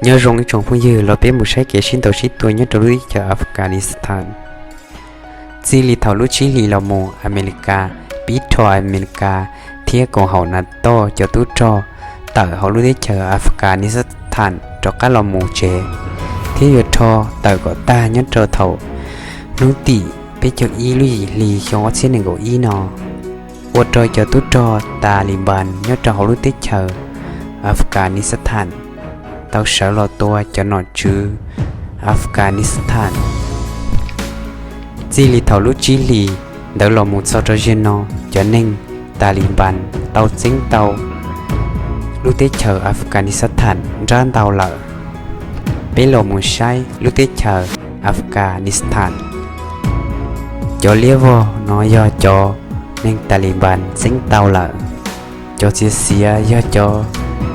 Nyob zoo ib tsoom phooj ywg, los peb mus saib kev sib ntaus sib tua nyob rau lub teb chaws Afghanistan. Txij li thaum lub tsib hlis los mus, Amelikas pib rho Amelikas thiab koom haum NATO cov tub rog tawm hauv lub teb chaws Afghanistan rov qab los mus tsev, thiab yuav rho tawm kom tag nyob rau thaum hnub tim peb caug ib lub yim hli xyoo ob txhiab nees nkaum ib no, ua rau cov tub rog Taliban nyob rau hauv lub teb chaws Afghanistan tau sawv los tua cov nom tswv Afghanistan. Txij li thaum lub tsib hlis ntawd los mus txog rau zaum no, cov neeg Taliban tau txeeb tau lub teb chaws Afghanistan nrab ntau lawm. Peb los mus saib lub teb chaws Afghanistan. Cov liab vog no yog cov neeg Taliban txeeb tau lawm. Cov txiav xiav yog cov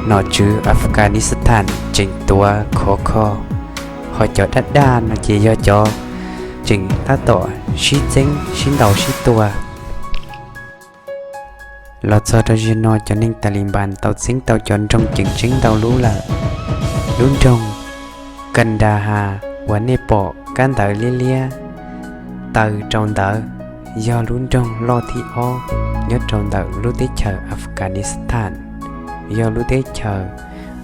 nom tswv Afghanistan tseem tuav khov kho, ho cov daj daj no ces yog cov tseem tab tom sib txeeb sib ntaus sib tua. Los txog rau zaum no, cov neeg Taliban tau txeeb tau cov nroog ceev tseeb ntau lub lawm. Lub nroog Kandahar uas nej pom kab ntawv liab liab taw rau ntawd yog lub nroog loj thib ob nyob rau ntawm lub teb chaws Afghanistan, yog lub teb chaws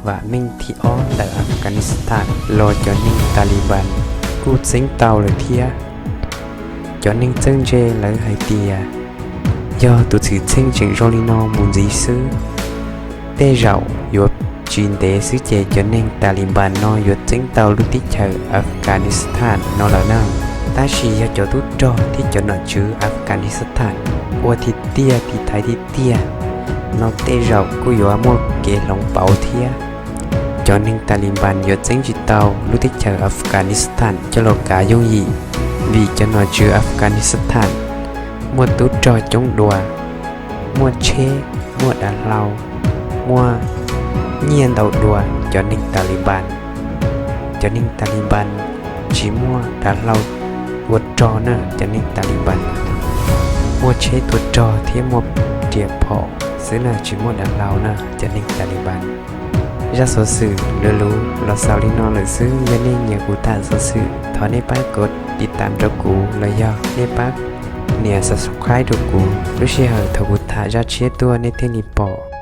vam meej thib ob ntawm Afghanistan los cov neeg Taliban kuj txeeb tau lawm thiab. Cov neeg txawj ntse lawv hais tias yog tus txwm txheej tseem zoo li no mus ntxiv xwb, tej zaum yuav tsis ntev xwb ces cov neeg Taliban no yuav txeeb tau lub teb chaws Afghanistan no lawm na. Tab sis yog cov tub rog thiab cov nom tswv Afghanistan ua tiag tiag tiv thaiv tiag tiag no tej zaum kuj yuav muaj kev hloov pauv thiab. Cov neeg Taliban yuav txeeb tsis tau lub teb chaws Afghanistan coj los kav yooj yim, vim cov nom tswv Afghanistan muaj tub rog coob dua, muaj tsheb, muaj dav hlau, muaj nyiaj ntau dua cov neeg Taliban. Cov neeg Taliban tsis muaj dav hlau ua rog na, cov neeg Taliban muaj tsheb tua rog thiab muaj riam phom xwb na, tsis muaj dav hlau na cov neeg Taliban. Zaj xov xwm luv luv los xaus li no lawm xwb. Yog nej nyiam kuv tham xov xwm, thov nej pab kov tiv tam rau kuv los yog nej pab nias subscribe rau kuv, lub sij hawm thaum kuv tham zaj tshiab tuaj nej thiaj li pom.